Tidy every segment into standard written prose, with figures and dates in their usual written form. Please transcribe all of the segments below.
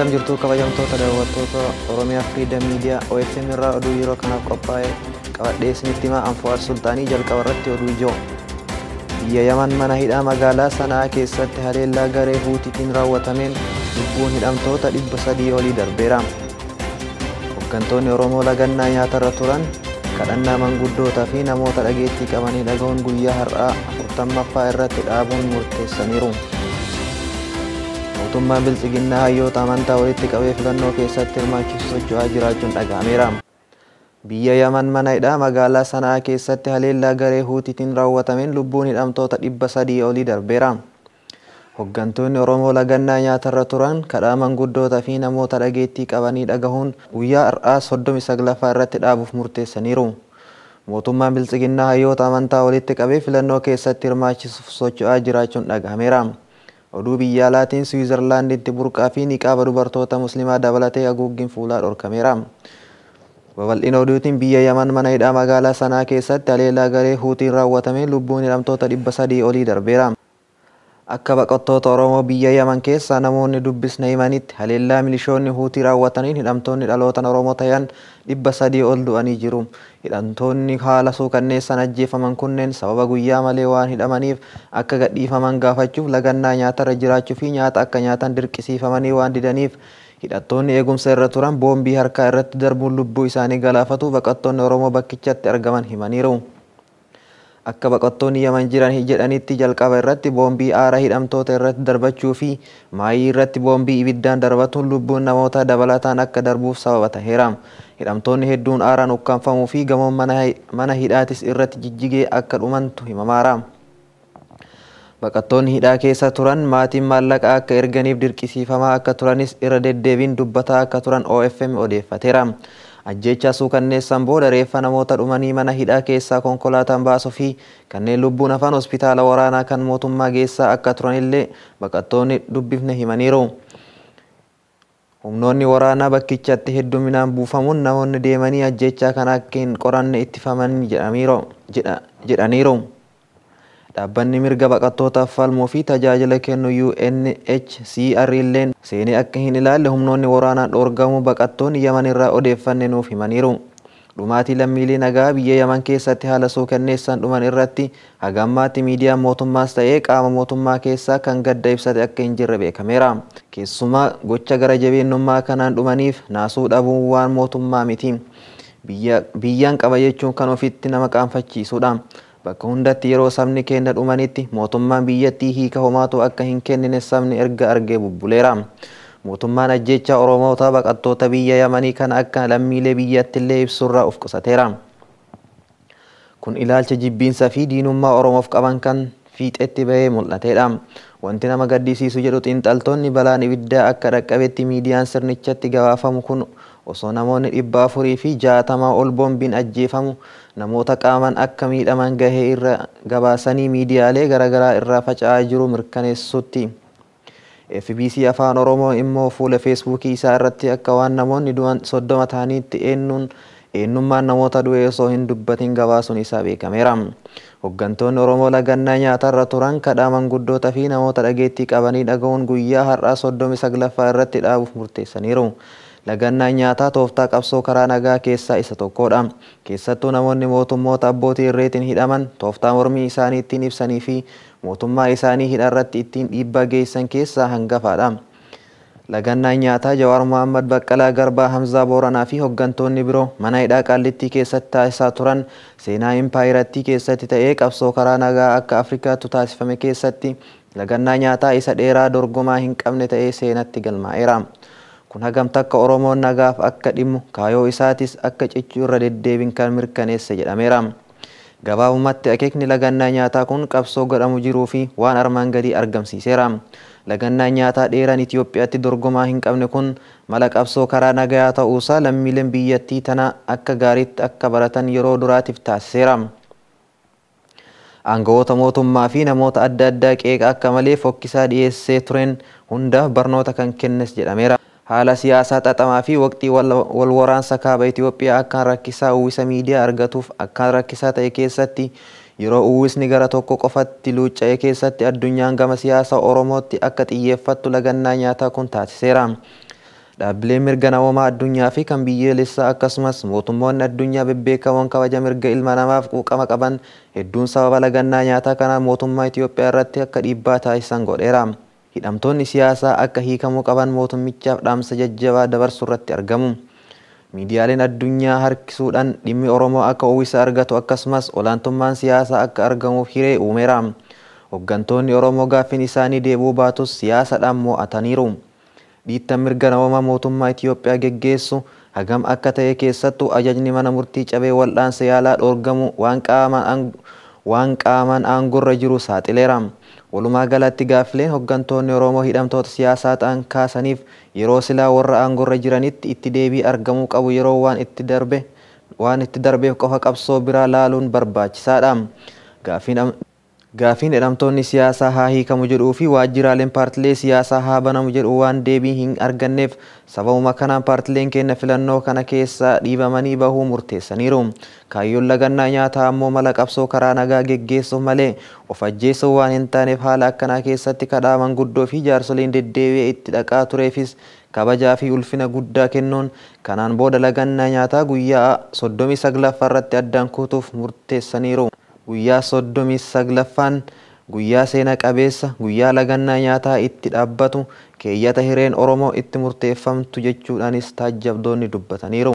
Akkam jirtu kabajamtoota daawwattoota Oromiyaa Freedom Media OFM irraa oduu yeroo kanaaf qophaa'e qabadhee isinitti himaa Anfuwaar Sultaanii. Jalqaba irratti oduu ijoo. Biyya Yaman mana hidhaa magaalaa Sana'aa keessatti haleellaa garee Huutiitiin raawwatameen lubbuun hidhamtoota 300 olii darbeera. Hooggantoonni Oromoo lagannaa nyaatarra turan kadhannaa manguddootaa fi namoota dhageettii qabanii dhaga'uun guyyaa har'aa 40ffaa irratti dhaabuun murteessaniiru. Mootummaan Biltsiginnaa hayyoota amantaa walitti qabee filannoo keessatti hirmaachisu socho'aa jiraachuun dhaga'ameera. Biyya Yaman mana hidhaa magaalaa Sana'aa keessatti haleellaa garee Huutiitiin raawwatameen lubbuun hidhamtoota 300 olii darbeera. Hooggantoonni Oromoo lagannaa nyaatarra turan kadhaa manguddootaa fi namoota dhageettii qabanii dhagahuun guyyaa har'aa 39ffaa irratti dhaabuuf murteessaniiru. Mootummaan Biltsiginnaa hayyoota amantaa walitti qabee filannoo keessatti hirmaachisuuf socho'aa jiraachuun dhagahameera. Oduu biyya alaatiin Siwiizerlaanditti burqaa fi niqaaba dubartoota musliimaa dabalatee haguuggiin fuulaa dhorkameera. Babal'ina oduutiin biyya Yaman mana hidhaa magaalaa Sanaa keessatti haleellaa garee Huutiin raawwatameen lubbuun hidhamtoota 300 olii darbeera. Akka baqattoota Oromoo biyya Yaman keessaa namoonni dubbisne himanitti haleellaa milishoonni Huutii raawwataniin hidhamtoonni dhalootaan Oromoo ta'an 300 ol du'anii jiru. Hidhamtoonni haala suukanneessaan ajjeefaman kunneen sababa guyyaa malee waan hidhamaniif akka gadhiifaman gaafachuuf lagannaa nyaatarra jiraachuu fi nyaata akka nyaatan dirqisiifamanii waan didaniif hidhattoonni eegumsa irra turan boombii harkaa irratti darbuun lubbuu isaanii galaafatu baqattoonni Oromoo bakkichatti argaman himaniiru. Akka baqattoonni Yaman jiran jedhanitti jalqaba irratti boombii aara hidhamtoota irratti darbachuu fi maayii irratti boombii ibiddaan darbatuun lubbuun namoota dabalataan akka darbuuf sababa ta'eera. Hidhamtoonni hedduun aaraan ukkaanfamuu fi gamoon mana hidhaatis irratti jijjigee akka dhumantu himamaara. Baqattoonni hidhaa keessa turan maatiin maallaqa akka erganiif dirqisiifamaa akka turanis irra deddeebiin dubbataa akka turan OFM odeeffateera. Ajjeechaa suukanneessaan booda reeffa namoota dhumanii mana hidhaa keessaa konkolaataan baasuu fi kanneen lubbuun hafan hospitaala waraanaa kan mootummaa geessaa akka turanillee baqattoonni dubbifne himaniiru. Humnoonni waraanaa bakkichatti hedduminaan buufamuun namoonni deemanii ajjeechaa kana akka hin qoranne ittifaman jedhaniiru. Dhaabbanni mirga baqattootaaf falmuu fi tajaajila kennu UNHCR illeen seenee akka hin ilaalle humnoonni waraanaan dhoorgamuu baqattoonni Yaman irraa odeeffanne nuuf himaniiru. Dhumaatii lammiilee nagaa biyya Yaman keessatti haala suukanneessaan dhuman irratti haga ammaatti miidiyaan mootummaas ta'ee qaama mootummaa keessaa kan gadda ibsate akka hin jirre beekameera. Keessumaa gocha gara jabeenyummaa kanaan dhumaniif naasuu dhabuun waan mootummaa miti. Biyyaan qaba jechuun kan ofitti nama qaanfachiisudha. Bakka hundatti yeroo sabni keenya dhumanitti mootummaan biyyattii hiika homaatu akka hin kennine sabni erga argee bubbuleera. Mootummaan ajjeechaa Oromoota baqattoota biyya Yamanii kana akka lammiilee biyyattillee ibsurraa of qusateera. Kun ilaalcha jibbiinsa fi diinummaa Oromoof qaban kan fiixetti bahee mul'ateedha. Wanti nama gaddisiisu jedhu xiinxaltoonni balaan ibiddaa akka dhaqqabetti miidiyaan sirnichatti gabaafamu kun osoo namoonni 460 ol boombiin ajjeefamu namoota qaaman akka miidhaman gahee irra gabaasanii miidiyaalee garaagaraa irraa faca'aa jiru mirkaneessutti. FBC Afaan Oromoo immoo fuula Feesbuukii isaa irratti akka waan namoonni du'an 30 ta'aniitti eenyummaan namoota du'e osoo hin dubbatin gabaasuun isaa beekameera. Hooggantoonni Oromoo lagannaa nyaatarra turan kadhaa manguddootaa fi namoota dhageettii qabanii dhaga'uun guyyaa har'aa 39ffaa irratti dhaabuuf murteessaniiru. Lagannaan nyaataa tooftaa qabsoo karaa nagaa keessaa isa tokkodha. Keessattuu namoonni mootummoota abbootii irreetiin hidhaman tooftaa mormii isaanii ittiin ibsanii fi mootummaa isaanii hidharratti ittiin dhiibbaa geessan keessaa hangafaadha. Lagannaan nyaataa Jawaar Mohammad, Baqqalaa Garbaa, Hamzaa Booranaa fi hooggantoonni biroo mana hidhaa Qaallittii keessatti taasisaa turan seenaa impaayirattii keessatti ta'ee qabsoo karaa nagaa akka Afrikaattu taasifame keessatti lagannaa nyaataa isa dheeraa dorgomaa hin qabne ta'ee seenatti galmaa'eera. Kun hagam takka Oromoon nagaaf akka dhimmu kaayoo isaatis akka cichuu irra deddeebiin kan mirkaneesse jedhameera. Gabaabumatti akeekni lagannaa nyaataa kun qabsoo godhamu jiruu fi waan armaan gadii argamsiiseera. Lagannaan nyaataa dheeraan Itoophiyaatti dorgomaa hin qabne kun mala qabsoo karaa nagayaa ta'uusaa lammiileen biyyattii tana akka gaariitti akka baratan yeroo duraatiif taasiseera. Aangawoota mootummaa fi namoota adda addaa qeeqa akka malee fokkisaa dhiyeessee tureen hundaaf barnoota kan kennes jedhameera. Haala siyaasaa xaxamaa fi waqtii wal waraansa kaaba Itoophiyaa akkaan rakkisaa uwwisa miidiyaa argatuuf akkaan rakkisaa ta'e keessatti yeroo uwwisni gara tokko qofatti luucca'e keessatti addunyaan gama siyaasa Oromootti akka xiyyeeffattu lagannaa nyaataa kun taasiseera. Dhaabbileen mirga namoomaa addunyaa fi kan biyyoolessaa akkasumas mootummoonni addunyaa bebbeekamoon kabaja mirga ilma namaaf quuqama qaban hedduun sababa lagannaa nyaataa kanaa mootummaa Itoophiyaa irratti akka dhiibbaa taasisan godheera. Hidhamtoonni siyaasaa akka hiikamuu qaban mootummichaaf dhaamsa jajjabaa dabarsuu irratti argamu. Miidiyaaleen addunyaa harkisuudhaan dhimmi Oromoo akka uwwisa argatu akkasumas olaantummaan siyaasaa akka argamuuf hiree uumeera. Hooggantoonni Oromoo gaaffiin isaanii deebi'uu baatus siyaasadhaan mo'ataniiru. Dhiittan mirga namoomaa mootummaa Itoophiyaa geggeessu hagam akka ta'e keessattuu ajajni mana murtii cabee wal'aansa yaalaa dhoorgamu waan qaamaan aangorra jiru saaxileera. Walumaa galatti gaaffileen hooggantoonni Oromoo hidhamtoota siyaasaa ta'an kaasaniif yeroo silaa warra aangorra jiranitti itti deebii argamuu qabu yeroo waan itti darbeef qofa qabsoo biraa laaluun barbaachisaadha. Gaaffiin hidhamtoonni siyaasaa haa hiikamu jedhuu fi waajjiraaleen paartilee siyaasaa haa banamu jedhu waan deebii hin arganneef sababuma kanaan paartileen keenya filannoo kana keessaa dhiibamanii bahuu murteessaniiru. Kaayyoon lagannaa nyaataa ammoo mala qabsoo karaa nagaa geggeessuuf malee of ajjeessuuf waan hin taaneef haala akkanaa keessatti kadhaa manguddoo fi jaarsoliin deddeebi'ee itti dhaqaa tureefis kabajaa fi ulfina guddaa kennuun kanaan booda lagannaa nyaataa guyyaa 39 irratti addaan kutuuf murteessaniiru. Guyyaa 39ffaan guyyaa seena qabeessa guyyaa lagannaa nyaataa itti dhaabbatu keeyyata hireen Oromoo itti murteeffamtu jechuudhaanis taajjabdoonni dubbataniiru.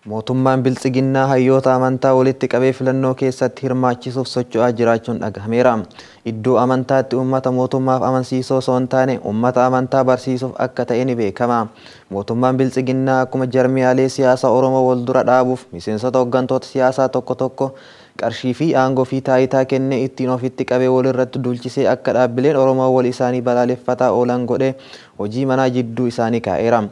Mootummaan Biltsiginnaa hayyoota amantaa walitti qabee filannoo keessatti hirmaachisuuf socho'aa jiraachuun dhagahameera. Iddoo amantaatti uummata mootummaaf amansiisoo osoo hin taane uummata amantaa barsiisuuf akka ta'e ni beekama. Mootummaan Biltsiginnaa akkuma jarmiyaalee siyaasaa Oromoo wal dura dhaabuuf miseensota hooggantoota siyaasaa tokko tokko qarshii fi aangoo fi taayitaa kennee ittiin ofitti qabee walirratti duulchisee akka dhaabbileen Oromoo wal isaanii balaaleffataa oolan godhee hojii manaa jidduu isaanii kaa'eera.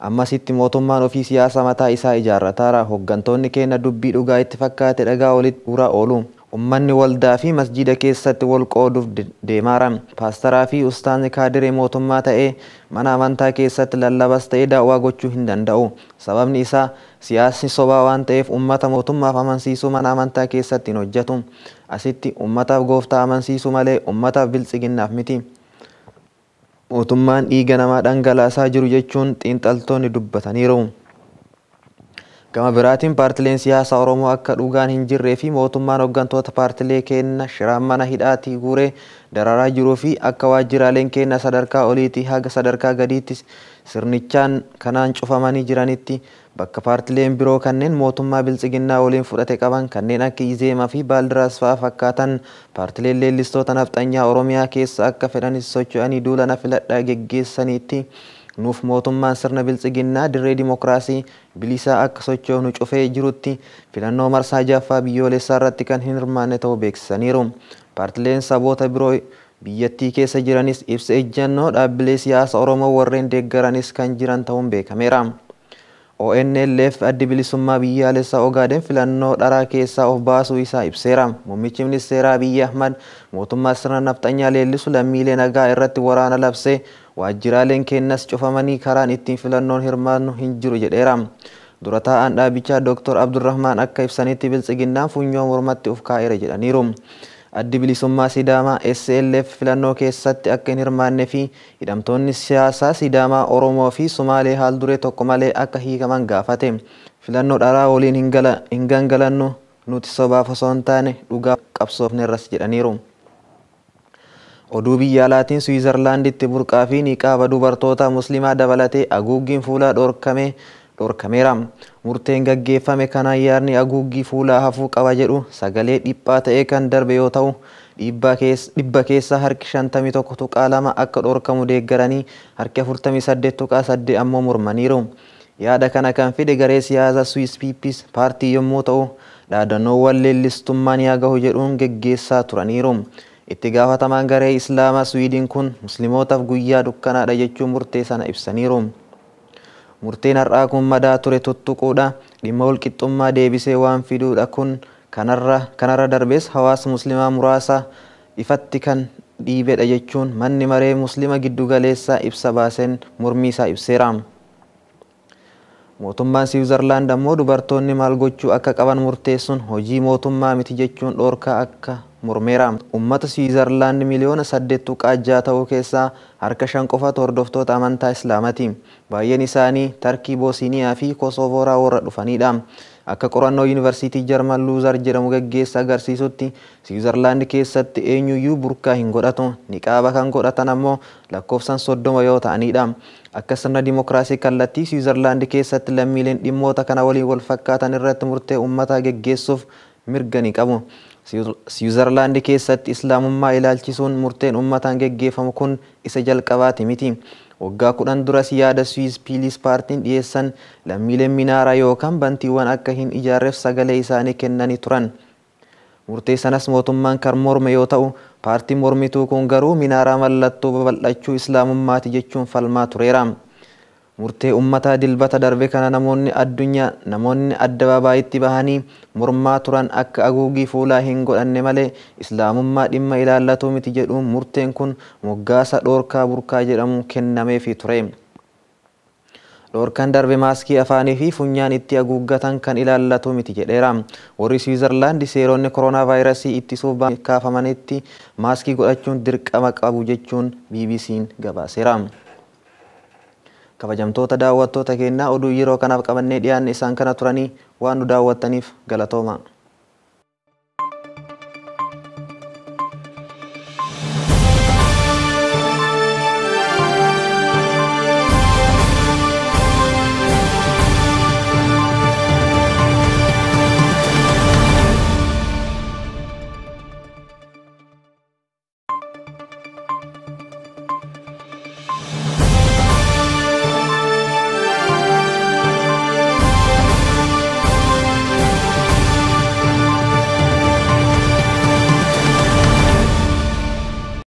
Ammasitti mootummaan ofii siyaasa mataa isaa ijaarrataara. Hooggantoonni keenya dubbii dhugaa itti fakkaate dhagaa walitti guuraa oolu. Uummanni waldaa fi masjiida keessatti wal qooduuf deemaara. Paastaraa fi ustaanni kaadiree mootummaa ta'ee mana amantaa keessatti lallabas ta'ee daawwaa gochuu hin danda'u. Sababni isaa siyaasni sobaa waan ta'eef uummata mootummaaf amansiisuu mana amantaa keessatti hin hojjetu. Asitti uummataaf gooftaa amansiisuu malee uummataaf biltsiginnaaf miti. Mootummaan dhiiga namaa dhangalaasaa jiru jechuun xiinxaltoonni dubbataniiru. Gama biraatiin paartileen siyaasaa Oromoo akka dhugaan hin jirree fi mootummaan hooggantoota paartilee keenya shiraan mana hidhaatii guuree dararaa jiruu fi akka waajjiraaleen keenya sadarkaa oliitii haga sadarkaa gadiitti sirnichaan kanaan cufamanii jiranitti bakka paartileen biroo kanneen mootummaa biltsiginnaa waliin fudhate qaban kanneen akka Izeemaa fi Baaldiraas fa'aa fakkaatan paartileen leellistoota nafxanyaa Oromiyaa keessa akka fedhanis socho'anii duula na filadhaa geggeessaniitti nuuf mootummaan sirna biltsiginnaa dirree dimokiraasii bilisaa akka socho'u cufee jirutti filannoo marsaa jaaffaa biyyoolessaa irratti kan hin hirmaanne ta'uu beeksisaniiru. Paartileen saboota biroo biyyattii keessa jiranis ibsa ejjennoo dhaabbilee siyaasa Oromoo warreen deeggaranis kan jiran ta'uun beekameera. ONLF addi bilisummaa biyyaalessaa Ogaaden filannoo dharaa keessaa of baasuu isaa ibseera. Muummichi ministeeraa Abiyyi Ahmad mootummaa sirna nafxanyaa leellisu lammiilee nagaa irratti waraana labsee waajjiraaleen keenyas cufamanii karaan ittiin filannoon hirmaannu hin jiru jedheera. Dura taa'aan dhaabichaa Dr. Abdurrahmaan akka ibsanitti biltsiginnaan funyoo mormatti of kaa'eera jedhaniiru. Addi bilisummaa Sidaamaa SLF filannoo keessatti akka hin hirmaanne fi hidhamtoonni siyaasaa Sidaamaa Oromoo fi Sumaalee haal duree tokko malee akka hiikaman gaafate. Filannoo dharaa waliin hin gangalannu nuti sobaaf osoo hin taane dhugaa qabsoofnerras jedhaniiru. Oduu biyya alaatiin Suwizarlaanditti burqaa fi niqaaba dubartoota musliimaa dabalatee haguuggiin fuulaa dhorkameera. Murteen gaggeeffame kanaan yaadni haguuggii fuulaa hafuu qaba jedhu sagalee dhiphaa ta'e kan darbe yoo ta'u dhibba keessa harki 51.2 akka dhorkamu deeggaranii harki 48.8 ammoo mormaniiru. Yaada kana kan fide garee siyaasaa Swiss People's Party yommuu ta'u dhaadannoowwan leellistummaan yaa gahu jedhuun geggeessaa turaniiru. Itti gaafatamaan garee Islaamaa Swiidin kun muslimootaaf guyyaa dukkanaadha jechuun murtee sana ibsaniiru. Murteen har'aa kun madaa ture tuttuquudha. Dhimma walqixxummaa deebisee waan fiduudha kun kanarra darbees hawaasa muslimaa muraasa ifatti kan dhiibedha jechuun manni maree muslima giddugaleessaa ibsa baaseen mormii isaa ibseera. Mootummaan Siwiizerlaand ammoo dubartoonni maal gochuu akka qaban murteessuun hojii mootummaa miti jechuun dhorkaa akka mormeera. Uummata Siwiizerlaand miliyoona 8.6 ta'uu keessaa harka 5 qofatu hordoftoota amantaa Islaamaati. Baay'een isaanii Tarkii, Boosiniyaa fi Kosoovoraa warra dhufanidha. Akka qorannoo Yuunivarsiitii Jarman Luuzar jedhamu gaggeessa agarsiisutti Siwiizerlaand keessatti eenyuyyuu burkaa hin godhatu. Niqaaba kan godhatan ammoo lakkoofsaan 30 yoo ta'anidha. Akka sirna dimookiraasii kallattii Siwiizerlaand keessatti lammiileen dhimmoota kana waliin wal fakkaatan irratti murtee uummataa geggeessuuf mirga ni qabu. Siwiizerlaand keessatti Islaamummaa ilaalchisuun murteen uummataan geggeeffamu kun isa jalqabaati miti. Waggaa 10 duras yaada Swiss Piilis paartiin dhiyeessan lammiileen minaaraa yookaan bantiiwwan akka hin ijaarreef sagalee isaanii kennanii turan. Murtee sanas mootummaan kan morme yoo ta'u, paartiin mormituu kun garuu minaaraa mallattoo babal'achuu Islaamummaati jechuun falmaa tureera. Murtee uummataa Dilbata darbe kana namoonni addunyaa namoonni addababaayitti bahanii mormaa turan akka haguuggii fuulaa hin godhanne malee Islaamummaa dhimma ilaallatu miti jedhuun murteen kun moggaasa dhoorkaa burkaa jedhamu kennameefii ture. Dhoorkaan darbe maaskii afaanii fi funyaan itti haguuggatan kan ilaallatu miti jedheera. Warri Siwiizerlaand seeronni koronaa vaayirasii ittisuuf kaafamanitti maaskii godhachuun dirqama qabu jechuun BBC'n gabaaseera. Kabajamtoota daawwattoota keenyaa, oduu yeroo kanaaf qabannee dhiyaanne isaan kana turanii, waan nu daawwattaniif galatooma.